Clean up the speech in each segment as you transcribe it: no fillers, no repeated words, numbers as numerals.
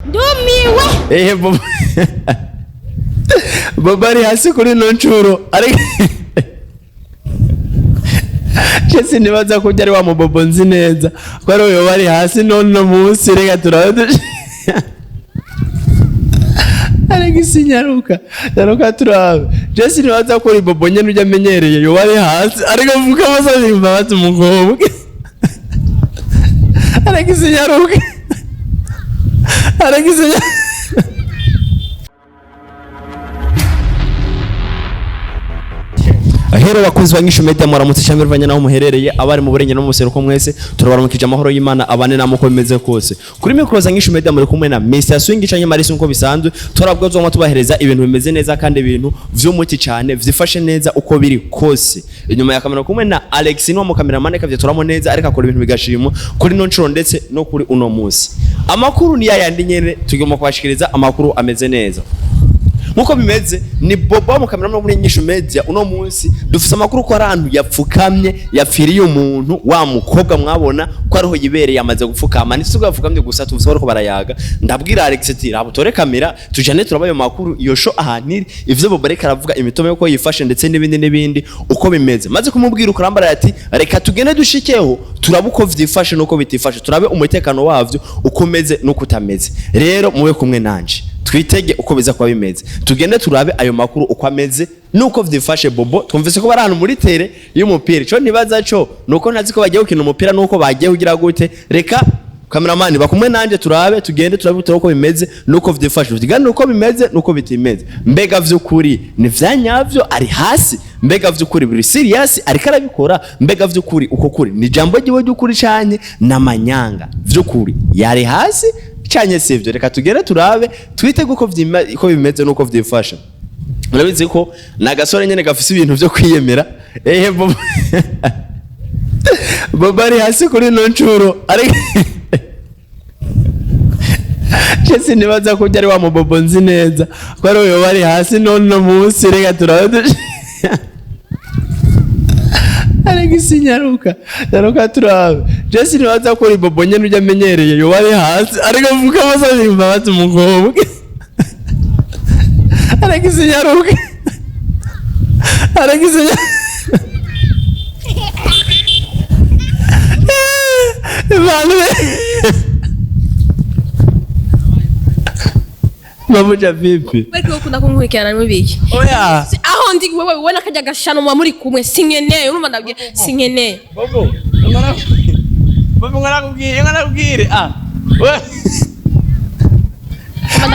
Ndumiwe. Ehe, Bobo, Bobo ari hasi kuri ino ncuro, ariko je sinibaza ko ari wa mubobo nzi neza ko ari uyo bari hasi none munsi. Reka turabe, ariko isi nyaruka nyaruka turabe. Je sinibaza ko uri Bobo nyene ujya amenyereye yoba ari hasi, ariko vuga amasabye imbabazi umukobwa. Ariko isi nyaruka, ariko isi nyaruka. Ahero bakunzi ba Nyishu Media, muramutse cyangwa bivanye naho muherereye, abari mu burengero no mu buseruko, mwese turabaramukije. Amahoro y'Imana abane namwe uko bimeze kose. Kuri mikoro za Nyishu Media muri kumwe na Mr Swing canke Marisi. Nkuko bisanzwe, turabwozwa tubahereza ibintu bimeze neza kandi ibintu vy'umuti cyane, vyifashe neza uko biri kose. Inyuma ya kamera kumwe na Alex, ni wa mukameramani kavye turamo neza, ariko akora ibintu bigashimwa kuri no ncuro ndetse no kuri uno munsi. Amakuru ni yayandi nyene, tugomba kubashikiriza amakuru ameze neza. Nkuko bimeze, ni Bobo mu kamera muri Nyishu Media. Uno munsi dufise amakuru ko arantu yapfukamye, yapfiriye umuntu wa mukobwa mwabona ko ariho yibereye, amaze gupfukama. Ntisugo yapfukamye gusa, tuvuze ko barayaga. Ndabwira Alex ati: "Rabo tore kamera tujane turaba ayo makuru, iyo show ahantu iri, ivyo Bobo ariko aravuga, imitome yuko yifashe ndetse n'ibindi n'ibindi uko bimeze." Maze kumubwira ukurambara ati: "Reka tugende dushikeho turabe uko vyifashe nuko bitifashe, turabe umutekano wavyo uko umeze nuko utameze." Rero mube kumwe nanje, twitege uko biza kuba bimeze, tugende turabe ayo makuru uko ameze nuko vyifashe. Bobo twumvise ko bari ahantu muri terrain y'umupira. Ico ntibaza co nuko ntazi ko bagiye gukina umupira nuko bagiye kugira gute. Reka kameramani bakumwe nanje turabe, tugende turabe, turabe uko bimeze nuko vyifashe, tuganire uko bimeze nuko bitimeze. Mbega vy'ukuri ni vyanyavyo ari hasi? Mbega vy'ukuri biri serious ariko arabikora? Mbega vy'ukuri uko kuri ni jambo ryiwe ry'ukuri canke n'amanyanga? Vy'ukuri yari hasi canye sivyo? Reka tugere turabe, twitege uko uko bimeze nuko vyifashe. Murabizi ko ni agasore nyene gafise ibintu vyo kwiyemera. Ehe, Bobo, Bobo ari hasi kuri ino ncuro, ariko je sinibaza ko ari wa mubobo nzi neza ko ari uyo bari hasi none munsi. Reka turabe, ariko isi nyaruka nyaruka turabe. Je sinibaza ko uri Bobo nyene ujya amenyereye yoba ari hasi, ariko vuga amasabye imbabazi umukobwa. Ariko isi nyaruka, ariko isi nyaruka. Mabuja, vipi? Wewe ukunda kunkurikirana n'ibiki? Oya. Aho ndi wewe ubona kajya gashano muba muri kumwe, sinkeneye. Urumva, ndabwiye sinkeneye. Bobo, Bobo, ngarakubwire, ngarakubwire. Ah.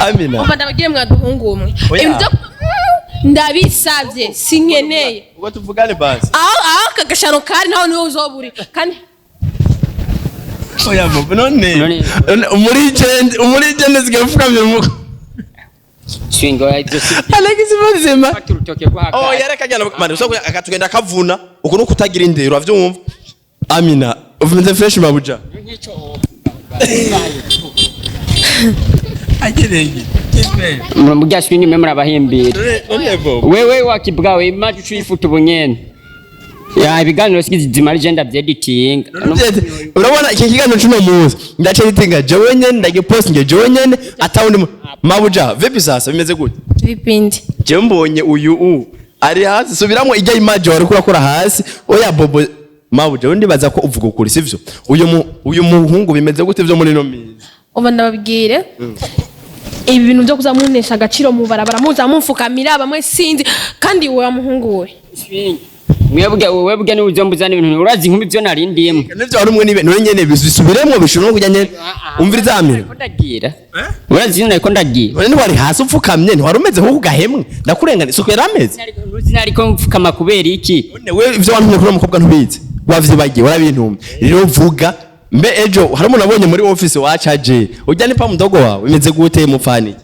Amina. Umva, ndababwiye mwaduhungu umwe. Oya. Ibintu byo ndabisabye sinkeneye. Ubwo tuvugane basi. Aho aka gashano kari naho niwe uzoba uri kandi. Oya Bobo, none. None. None muri agent, muri agent zigapfukamye mu. Swingo ibyo si. Alex mazima. Fata urutoke rwa. Oh, yareka ajyana mani usoko akatugenda akavuna. Uko nuko utagira indero uravyumva. Amina, uvumeze fresh mabuja. Agereye. Murya swingi mwe murabahimbira. None Bobo. Wewe wakibwawe imaje ucifuta ubunyene. Ya ibiganiro sigize zimara je ndavyeditinga. Urabona iki kiganiro cuno munsi ndace ritinga jewe nyene, ndagipostinge jewe nyene atawundi mabuja, vipi sasa, bimeze gute? Vipindi. Jewe mbonye uyu u ari hasi. Subiramwo ijya image wari kurakora hasi. Oya Bobo, mabuja, we ndibaza ko uvuga ukuri sivyo? Uyu muhungu bimeze gute vyo muri ino minsi? Umva, ndababwire, ibi bintu byo kuza munesha agaciro mu barabara, muza mumfukamira bamwe, sinzi. Kandi wowe muhungu we. Swingi. Mwebwe webwe ni uzombuza n'ibintu urazi inkumi byo narindiyemo. Nivyo wari umwe nibe none nyene bisubiremwo bishobora no kujya nyene. Umviriza Amina. Ko ndagira. Urazi nariko ndagira. None ntiwari hasi upfukamye, ntiwari umeze nk'uko gahemwe? Ndakurengana isuku yari ameze. Ntuzi nariko mfukama kubera iki? None we ivyo wantumye kuri uwo mukobwa ntubizi, wavyibagiye, warabintumye. Rero vuga mbe, ejo hari umuntu abonye muri office wacaje ujya ni pa mudogo wawe, bimeze gute? Mupfaniye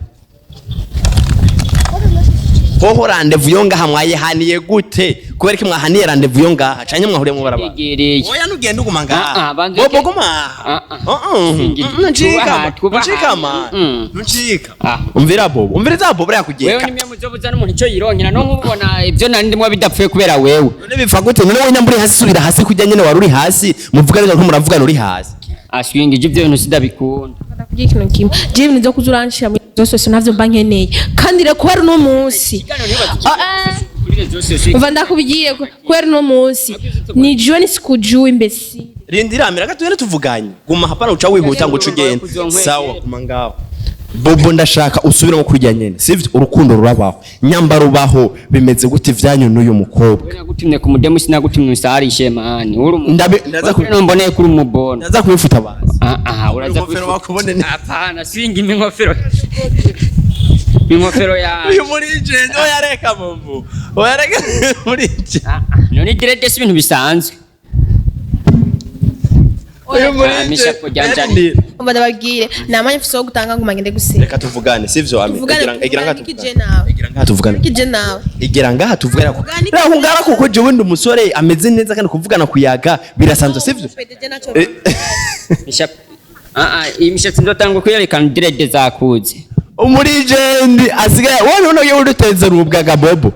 hoho rendez-vous yo ngaha mwayihaniye gute? Kubera ko mwahaniye rendez-vous yo ngaha canke mwahuriye mu barabara? Yegereye. Oya, nugenda uguma Ah, ngaha. ah, banza Bobo, guma aha. Ah, ah. Ah, ah. Singi- Ntuncika, Twubaha, twubaha. ntuncika man. Mm. Ntuncika. Ah. Umvira Bobo, umviriza Bobo, buriya Wewe kugeka. nimwe muzobuza n'umuntu icyo yironkera no nkubona ibyo nari ndimo bidapfuye kubera wewe. None bipfa gute? None wowe nyamburi hasi, subira hasi kujya nyene wari uri hasi, muvuga neza ko muravugana uri hasi. Aswinga ivyo bintu sidabikunda. Ndakubwiye ikintu kimwe, jewe ibintu vyo kuza uranshira muri réseaux sociaux ntavyo mba nkeneye, kandi rero kubera uno munsi, Ah, ah. Umva, ndakubwiye kubera uno munsi ni jiwe nisikujui mbesi. Rindira amira gato, tuvuganye. Guma hapana uca wihuta ngo uce ugende. Sawa, guma ngaho. Bobo, ndashaka usubiremo kurya nyene, sivyo? Urukundo rurabaho, nyamba rubaho, bimeze gute ivyanyu n'uyu mukobwa? We nagutumye ku mudemu, sinagutumye usarishe mani. Uri umu Ndaza Wewe, mboneye kuri umubona. Ndaza kubifuta bazi. Ah ah, uraza Ingofero wakubone ni Hapana, swinga iminkofero. Inkofero ya Uyu muri je, oya reka Bobo, oya reka muri je. Ah, ah, none direct si ibintu bisanzwe. Uyu muri Ah, je. mishapo ryanjani. Umva, ndababwire, nta mwanya mfise wo gutanga ngo ngende gusenga. Reka tuvugane, sivyo ami? Tuvugane, Egira ngaha. tuvugane iki Tuvugane. je nawe? Egira ngaha tuvugane. Iki je nawe? Igera ngaha tuvugane. Tuvugane. Raho ngara, kuko jewe ndi umusore ameze neza kandi kuvugana kuyaga birasanzwe, sivyo? Je naco. Mishapo. Ah ah, iyi mishatsi nzotanga kuyerekana direct zakuze. Umurijendi asigaye wowe none ugiye uduteza urubwaga. Bobo,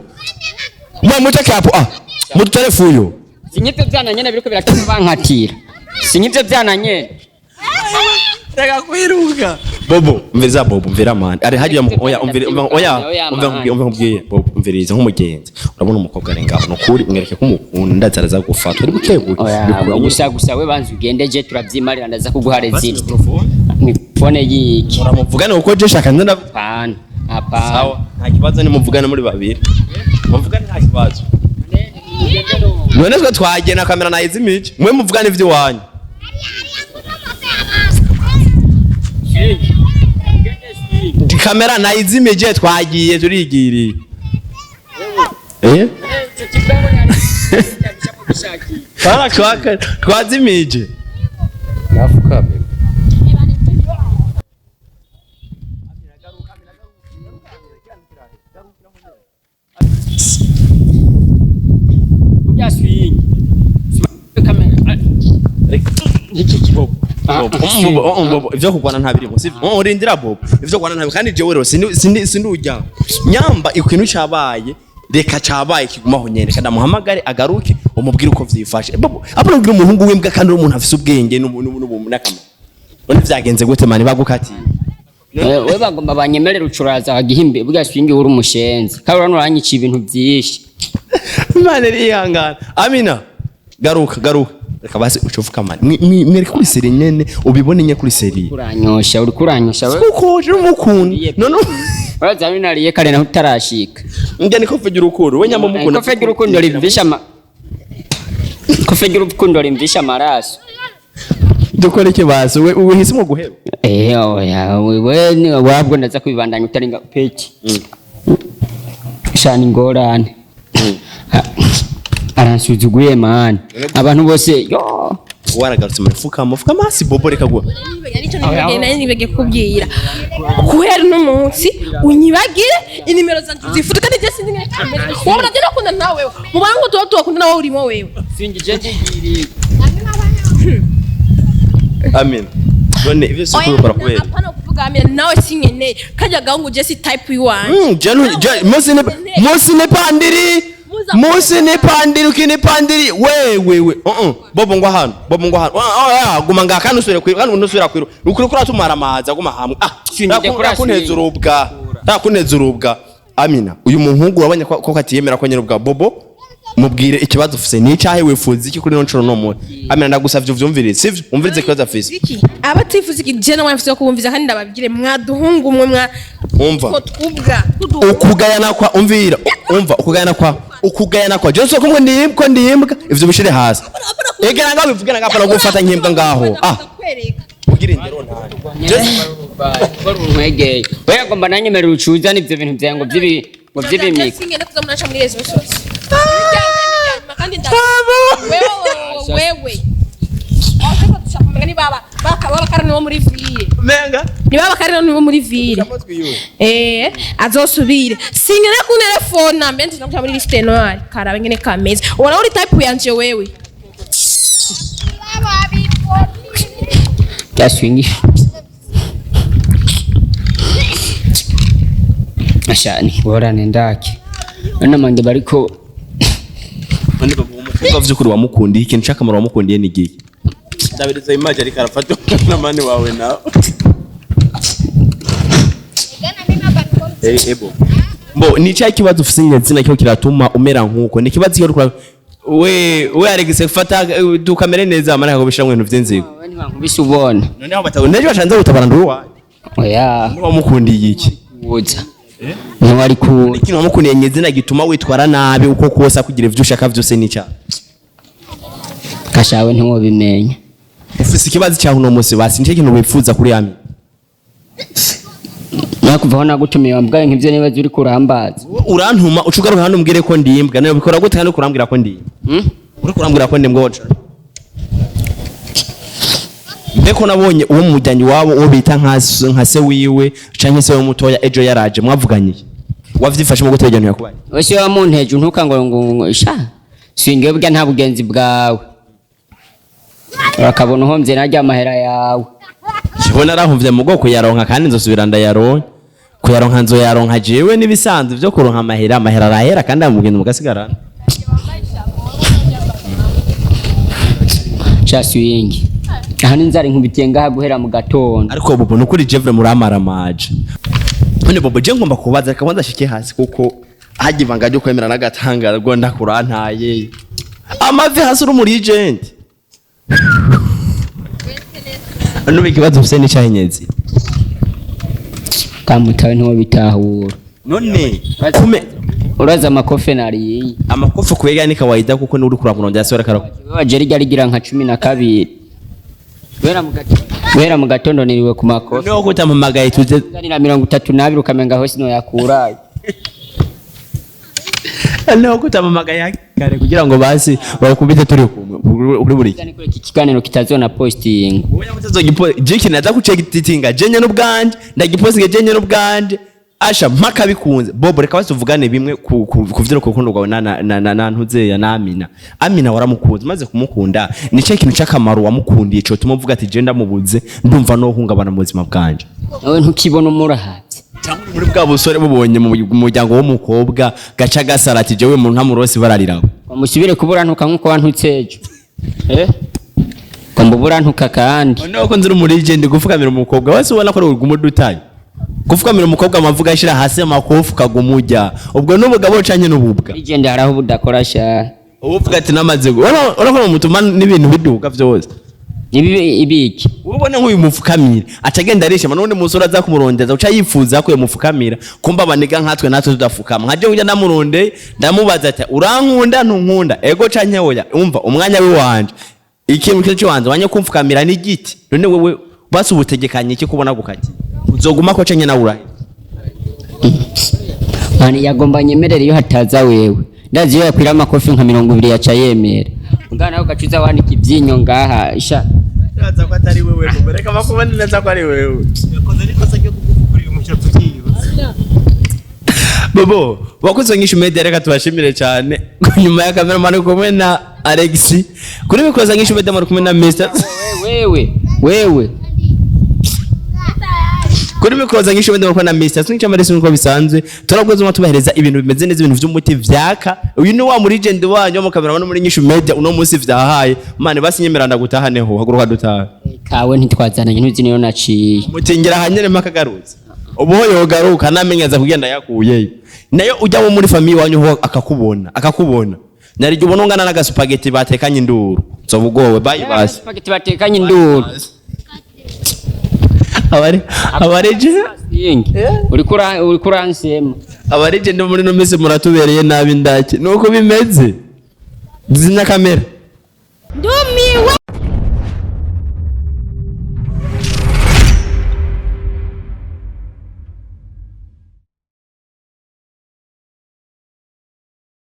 mwe muce kapo, ah, mudutore fuyo. Sinyivyo vyana nyene biriko biratuma bankatira. Sinyivyo vyana nyene. Reka kwiruka. Bobo, umviriza. Bobo, umvira man, ari hagiye mu oya, umvira, oya. Oya, Umva man. nkubwiye, umva nkubwiye Bobo, umviriza nk'umugenzi. Urabona umukobwa ari ngaho, nukuri mwereke ko umukunda, ndaza araza gufata uri bukebuke. Oya, gusa gusa we banza ugende, je turavyimarira, ndaza kuguha result. Microphone yiki? Uramuvugane kuko je shaka nza Hapana. Hapana. Sawa, nta kibazo, nimuvugane muri babiri, muvugane nta kibazo. None twe twagena kamera nayizimije, mwe muvugane ivy'iwanyu. Kamera nayizimije, twagiye turigiriye, eh. Twazimije. Nafukame. Burya swing. Kamera. Iki kibobo. Bobo, Bobo, ivyo kurwana nta birimo, sivyo? Oh, rindira Bobo, ivyo kurwana nta, kandi jewe rero sindi ujya nyamba ikintu cabaye, reka cabaye kigumaho nyene. Kandi amuhamagare agaruke, umubwire uko vyifashe. Bobo, apana ubwira umuhungu w'imbwa, kandi uri umuntu afise ubwenge n'akamaro. None vyagenze gute mani, bagukatiye? We bagomba banyemerera ucuraza agihimbe. Burya swing uri umushenzi. Kandi urabona uranyica ibintu byinshi. Imana irihangana. Amina, garuka, garuka, reka basi ucuvuka mani, mwereke kuri seri nyene, ubibone nye kuri seri. Uranyosha, uri kuranyosha we. Kuko uje umukunda none. Uraza binariye kare naho utarashika. Njya niko vugira urukundo, we nyamba mukunda. Kofe ry'urukundo rimvisha ama Kofe ry'urukundo rimvisha amaraso. Dukore iki basi? We uhisemo guheba. Eh, oya, wewe ni wabwo ndaza kwibandanya utaringa peki. Shani ingorane. Aransuzuguye man. Abantu bose yo. Waragarutse muri fukama, fukama hasi Bobo, reka gua. Nicyo nibageye, nari nibageye kukubwira, guhera uno munsi unyibagire, inimero zanje uzifute, kandi je sinzi ngene kameze. Wowe urajya nakunda nawe mu bantu tuba tubakunda, nawe urimo wewe. Singije ndigiriye. Amen, none ivyo si kubikora kubera Apana kuvuga amina, nawe sinkeneye kajya gahungu, je si type iwanje. Janu musi ni musi ni pandiri, musi ni pandiri, ukinipandiri we we we, Bobo ngwa hano, Bobo ngwa hano. Ah, ah, guma ngaha kandi usubire kwiru, kandi nusubira kwiru ukuri kuratumara amazi aguma hamwe, ah. Sinjye kuri Rakuneza urubwa, rakuneza urubwa. Amina, uyu muhungu wabonye ko katiyemera ko nyine ubwa. Bobo, mubwire ikibazo ufise ni icyahe, wifuza iki kuri ino nshuro no munsi? Amina, ndagusavye uvyumvirize, sivyo? Umvirize ikibazo afise. Iki abatifuza iki, je nawe mfise kubumviza, kandi ndababwire mwaduhungu umwe mwa Umva. ko twubwa. Ukugayana kwa, umvira, umva, ukugayana kwa Jesu kumwe ndimbwa, ndimbwa, ivyo bishire hasi. Egera ngaho bivugana ngaho, apana gufata nkimbwa ngaho, ah. Ugira indero ntari. Nkwegeye. We agomba nanyemerera ucuza n'ivyo bintu vyawe ngo vyibi ngo vy'ibimiko. Singende kuza munaca muri réseaux sociaux kandi wewe wewe ni baba baba karani wo muri ville. Menga. Ni baba karani wo muri ville, eh, azosubire singene ku telefone mbe ntuza muri liste noire, karabe ngene kameze, ubona uri type yanje wewe. Bya swingi. Ashani ngorane ndake. None mange bariko None Bobo, umukobwa vy'ukuri wamukundiye, ikintu c'akamaro wamukundiye ni giki? Ndabiriza image ariko arafata. Kameramani wawe nawe. Ebo. Mbo ni cya kibazo ufise nyazina cyo kiratuma umera nkuko ni kibazo cyo rukura we Alex fata dukamere neza amara ko bishira mu bintu vy'inzigo. Wewe ntibankubise ubona. Noneho batawe nejo bashanze gutabara nduwa. Oya. Wamukundiye iki? Kuza. Ntiwari kuza. Ikintu wamukundiye nyazina gituma witwara nabi uko kosa kugira ivyo ushaka vyose ni cya. Kashawe ntiwobimenya. Ufise ikibazo cyaho uno munsi basi nico kintu wifuza kuri Ami. Nakuvaho nagutumiye wambwaye nk'ivyo niba uri kurambaza. Urantuma uca ugaruka hano umbwire ko ndimbwa nawe bikora gute kandi kurambwira ko ndimbwa? Uri kurambwira ko ndimbwa woca. Mbeko nabonye uwo mujyanyi wabo uwo bita nka se wiwe canke se mutoya ejo yaraje mwavuganye. Wavyifashe mu gutega yakubaye. Wese wamunteje untuka ngo sha. Swinge burya nta bugenzi bwawe. Urakabona uhomvye narya amahera yawe. Jewe narahumvye mu bwoko yaronka kandi nzosubira ndayaronka. Kuyaronka nzoyaronka jewe nibisanzwe vyo kuronka amahera amahera arahera kandi amugenda mugasigarana. Sha swingi. Aha n'inzara inkubitiye ngaha guhera mu gatondo. Ariko bobo nukuri Jevre muramaramaje. None bobo je ngomba kubaza reka kwanza ashike hasi kuko hajya ibanga ryo kwemera n'agatangara rwo ndakurantaye. Amavi hasi uri muri agent. Nube ikibazo ufise ni cyahinyezi. Kamutawe ntiwobitahura. None kume Uraza amakofe nariye. Amakofe kwega ni kawaida kuko ni uri kuramurondera sora kara. Wewe rijya rigira nka 12. Guhera mu gatondo niriwe ku makofe. Noneho kutampamagaye tuze Nganira 32 ukamenga hose no yakuraye. Noneho kutampamagaye kare kugira ngo basi bakubite turi kumwe kuri buri. Niko iki kiganiro kitazona posting. Wowe mutazogipo je kinaza kucegitinga jenye n'ubwanje ndagipostinga jenye n'ubwanje asha mpaka bikunze. Bobo reka basuvugane bimwe ku vyo rukundo rwawe na ntuzeya na Amina. Amina waramukunze maze kumukunda nice kintu c'akamaro wamukundiye cyo tuma uvuga ati je ndamubuze ndumva no hungabana mu buzima bwanje. Nawe ntukibona umurahatse. Cyangwa muri bwa busore bubonye mu muryango w'umukobwa gaca gasara ati jewe mu ntamurosi barariraho. Wamusubire kubura ntuka nkuko wantutse ejo. Ko mbubura ntuka kandi. Noneho ko nzira muri je ndi gufukamira umukobwa wese ubona ko ari ugumudutaye. Gufukamira umukobwa amavuga ashira hasi amakofu kagumujya. Ubwo n'ubugabo canke n'ububwa. Igende haraho budakora sha. Uvuga ati namaze urabona mutuma n'ibintu biduka vyose. Ibi ibiki. Ubona nk'uyu mufukamira acagenda arishima none musore aza kumurondeza uca yifuza ko mufukamira kumba banega nkatwe natwe tudafukama nkaje ujya ndamuronde ndamubaza ati urankunda ntunkunda ego canke oya umva umwanya we wanje ikintu cyo wanze wanye kumfukamira ni giti none wewe basi ubutegekanye iki kubona gukati uzoguma ko canke nawe urahe. Mani yagomba nyemerere iyo hataza wewe. Ndazi iyo yakwira amakofi nka 20 yaca yemera. Ngana nawe gacuza wandika ivyinyo ngaha sha. Ndaza ko atari wewe reka bakubone neza ko ari wewe. Yakoze ariko sajya kugukura umushyira tukiyiba. Bobo wakoze ngishu media reka tubashimire cyane. Nyuma ya cameraman kumwe na Alex kuri bikoza ngishu media muri kumwe na Mr. Wewe Kuri bikoza ngishu media muri kumwe na Mr. Swing cyangwa nkuko bisanzwe turabwoza tubahereza ibintu bimeze neza ibintu vy'umuti vyaka. Uyu ni wa muri legend wanyu mu cameraman muri ngishu media uno munsi vyahaye mane basinyemera ndagutahaneho haguruka dutaha. Kawe ntitwazananye ntuzi niyo naciye. Mutingira hanyene mpakagarutse. Ubu yogaruka namenyeza kugenda yakuyeyo. Nayo ujya muri famille wanyu ho akakubona. Nari jye ubona ungana n'aga spaghetti batekanye induru. Nzobugowe bye basi. Spaghetti batekanye induru. Abareje Uri kuransema. Abareje ndo muri no mese muratubereye nabi ndake. Nuko bimeze. Zina kamera.